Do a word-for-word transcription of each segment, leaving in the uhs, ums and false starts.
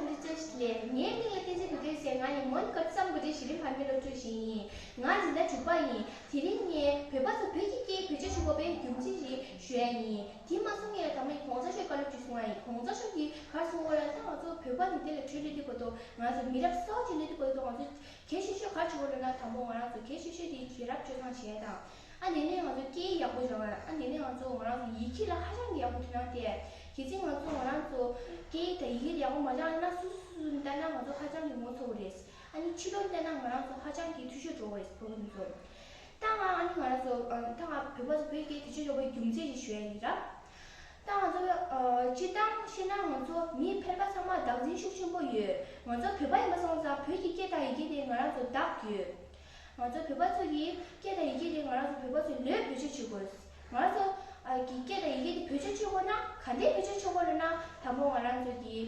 འདི་ཅེས་ལས་ངའི་མིང་ལ་བསྟན་འཛིན་དགའ་སྟོན་ཟེར། ང་ནི་མོན་གྷོ་བསམ་དགའ་སྟོན་གཞི་རིམ་བར་མའི་སློབ་ཕྲུག་ཞིག་ཡིན། ང་འཛིན་གྲྭ་དྲུག་པ་ཡིན། དེ་རིང་ངས་བོད་པ་ཚོ་བོད་ཀྱི་སྐད་བེད་སྤྱོད་བྱེད་དགོས་པའི་རྒྱུ་མཚན་ཞིག་ཞུ་ཡ་ཡིན། དེ་མ་གསུང་ངས་ད་མ་གོང་ས་མཆོག་བཀའ་སློབ་ཅིག་གསུང་ཡ་ཡིན། གོང་ས་མཆོག་གིས་ག་རེ་གསུང་བ་ལབ་ན། ད་ང་ཚོ་བོད་པ་ནི་དེ་ལ་བྲོས་སླེབས་དུས་བར་དུ། ང་ཚོ་མི་རབས་གསར་པ་ཅིག་སླེབས་དུས་བར་དུ་ང་ཚོ་གལ་ཆེ་ཤོས་ག་རེ་བྱེད་དགོས་ལབ་ན། དང་པོ་ང་རང་ཚོ་གལ་ཆེ་ཤོས་དེ་རྒྱལ་རབས་སྤྱོད་བཟང་བྱེད་ཡ་དང་། ཨ་ནི་ནས་ང་ཚོ་སྐད་ཡིག་ཡག་པོ་སྦྱང་ཡ། ཨ་ནི་ནས་ང་ཚོ་ང་རང་ཚོ་ཡི་གེ་ལ་ཧ་ཅང་གི་ཡག་པོ་དོ་སྣང་སྟེར། གལ་སྲིད་ང་ཚོ་ང་རང་ཚོ་སྐད་ཡིག་དང་ཡི་གེ་ཡག་པོ་མ་སྦྱངས་ན། སུ་སུ་སུ་ལྟ་ན་ང་ཚོ་ཧ་ཅང་གི་ངོ་ཚ་བོ་རེད། ཨ་ནི་ཕྱི་ལོགས་ལྟ་ན་ང་རང་ཚོ་ཧ་ཅང་གི་འཐུས་ཤོར་འགྲོ་བ་རེད། བོད་པ་ཚོ། ད་ང་ཨ་ནི་ང་རང་ཚོ་ཨ་ད་ང་བོད་པ་ཚོ་བོད་སྐད་བེད་སྤྱོད་བྱེད་པའི་རྒྱུ་མཚན་ཞིག་ཞུ་ཡ་ཡིན་ར། ད་ང་ཚོ་ཨ་སྤྱིར་བཏང་བཤད་ན་ང་ཚོ་མི་ཕལ་པ་ཚང་མ་བདག་འཛིན་ཤུགས་ཆེན་པོ་ཡོད། ང་ཚོ་བོད་པ་ཡིན་པ་སོང་ཙང་བོད་ཀྱི་སྐད་དང་ཡི་གེ་དེ་ང་རང་ཚོ་བདག་ཡོད། ང་ཚོ་བོད་པ་ཚོ་གི་སྐད་དང་ཡི་གེ་དེ་ང་རང་ཚོ་བོད་པ་ཚོས་ལོས་བེད་སྤྱོད་བྱེད་དགོས། ང་རང་ཚོ་ཨ་གི་སྐད་དང་ཡི་གེ་དེ་བེད་སྤྱོད་བྱེད་དགོས་ན་ག་འདྲས་བེད་སྤྱོད་བྱེད་དགོས་ལབ་ན། དང་པོ་ང་རང་ཚོ་གི་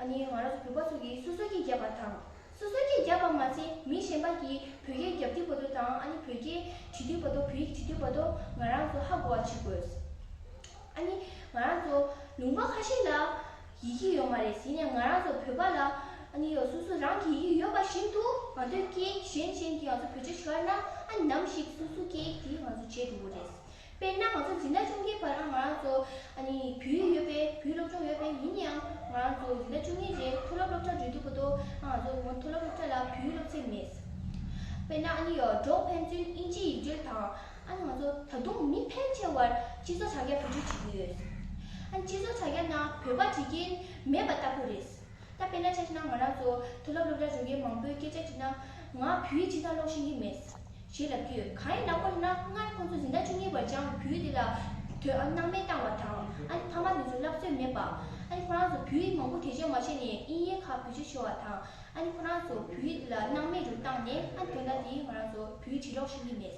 ཨ་ནི་ང་རང་ཚོ་བོད་པ་ཚོ་གི་སོ་སོ་སྐད་རྒྱབ་པ་དང་། སོ་སོ་སྐད་རྒྱབ་པ་མ་ཚད་མི་གཞན་པ་གིས་བོད་སྐད་རྒྱབ་དུས་བར་དུ་དང་། ཨ་ནི་བོད་སྐད་བྲིས་དུས་བར་དུ། བོད་ཡིག་བྲིས་དུས་བར་དུ་ང་རང་ཚོ་ཧ་གོ་བ་བྱེད་དགོས། ཨ་ནི་ང་རང་ཚོ་ལུང་པ་ཁ་ཤས་ལ་ཡི་གེ་ཡོད་མ་རེད། ཡིན་ནའི་ང་རང་ཚོ་བོད་པ་ལ་ཨ་ནི་ཡོད། སོ་སོ་རང་གི་ཡི་གེ་ཡོད་པ་བཞིན་དུ་ང་ཚོའི་སྐད་གཞན་གཞན་གྱིས་ང་ཚོ་བེད་སྤྱོད་བྱས་ན། ཨ་ནི་ནམ་ཞིག་སོ་སོ་སྐད་དེ་ང་ཚོ་བརྗེད་འགྲོ་གི་རེད། དཔེར་ན་ང་ཚོ་འཛིན་གྲྭ་བཅུ་གཉིས་བར་ང་རང་ཚོ་ཨ་ནི་བོད་ཡིག་ཡོད་པས། བོད་སློབ་སྦྱོང་ཡོད་པས། ཡིན་ཡང་ང་རང་ཚོ་འཛིན་གྲྭ་བཅུ་གཉིས་རྗེས་མཐོ་སློབ་སློབ་གྲྭ་འགྲོ་དུས་བར་དུ་ང་ཚོ་མཐོ་སློབ་སློབ་གྲྭ་ལ་བོད་ཡིག་སློབ་ཚན་མེད། དཔེར་ན་ཨ་ནི་ཡོད། འབྲོག་ཕན་ཚུན་དབྱིན་ཇིའི་ཡིག་འབྲེལ་དང་། ཨ་ནི་ང་ཚོ་ད་དུང་མི་ཕལ་ཆེ་བར་སྤྱི་ཚོགས་དྲ་རྒྱ་བེད་སྤྱོད་བྱེད་ཀྱི་ཡོད། ཨ་ནི་སྤྱི་ཚོགས་དྲ་རྒྱ་ནང་བོད་པ་བྲིས་མཁན་མེད་པ་ལྟ་བུ་རེད། ད་དཔེར་ན་ཆ་བཞག་ན་ང་རང་ཚོ་མཐོ་སློབ་སློབ་གྲྭ་འགྲོ་མཁན་མང་པོས་སྐད་ཆ་དྲིས་ན། ང་བོད་ཡིག་སྤྱིར་བཏང་ཀློག་ཤེས་ཀྱི་མེད་ཞེས་ལབ་ཀྱི་ཡོད། གང་ཡིན་ལབ་དགོས་ན། སྔར་ཁོང་ཚོ་འཛིན་གྲྭ་བཅུ་གཉིས་བར་སྦྱངས་བོད་ཡིག་དེ་ལ་དོ་སྣང་མེད་བཏང་བ་དང་། ཨ་ནི་ཕ་མ་དེ་ཚོས་བསླབ་ཚོད་མེད་པ། ཨ་ནི་ཁོ་རང་ཚོ་བོད་ཡིག་མང་པོ་བེད་སྤྱོད་མ་བྱས་ནས་དབྱིན་ཡིག་ཁག་བེད་སྤྱོད་བྱས་པ་དང་། ཨ་ནི་ཁོ་རང་ཚོ་བོད་ཡིག་ལ་སྣང་མེད་དུ་བཏང་ནས། ཨ་ནི་དོན་དག་དེ་ང་རང་ཚོ་བོད་ཡིག་བྲིས་ཀློག་ཤེས་ཀྱི་མེད།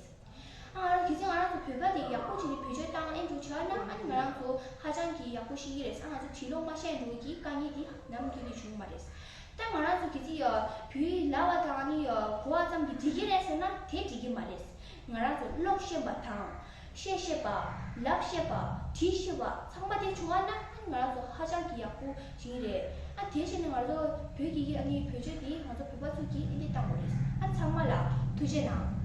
ཨ་ང་རང་གལ་སྲིད་ང་རང་ཚོ་བོད་པ་དེ་ཡག་པོ་བྱས་ནས་བེད་སྤྱོད་བཏང་ཨེ་འགྲོ་བྱས་ན། ཨ་ནི་ང་རང་ཚོ་ཧ་ཅང་གི་ཡག་པོ་ཤེས་ཀྱི་རེད། ཨ་ང་ཚོ་བྲིས་ཀློག་མ་ཤེས་འགྲོ་གི་དཀའ་ངལ་དེ་ནམ་རྒྱུན་དུ་བྱུང་མ་རེད། ད་ང་རང་ཚོ་གལ་སྲིད་ཡ་བོད་ཡིག་ལབ་པ་དང་ཨ་ནི་ཡ་གོ་བ་ཙམ་གྱིས་འགྲིག་གི་རེད་ཟེར་ན་དེ་འགྲིག་གི་མ་རེད། ང་རང་ཚོ་ཀློག་ཤེས་པ་དང་། བཤད་ཤེས་པ། ལབ་ཤེས་པ། བྲིས་ཤེས་པ་ཚང་མ་དེ་བྱུང་བ་ན། ཨ་ནི་ང་རང་ཚོ་ཧ་ཅང་གི་ཡག་པོ་བྱེད་ཀྱི་རེད། ཨ་དེ་བྱས་ནས་ང་ཚོ་བོད་ཀྱི་ཡིག་ཨ་ནི་བེད་སྤྱོད་དེ་ང་ཚོ་བོད་པ་ཚོ་གིས་ཨེ་འདྲས་བཏང་དགོས་རེད། ཨ་ཚང་མ་ལ་ཐུགས་རྗེ་གནང་།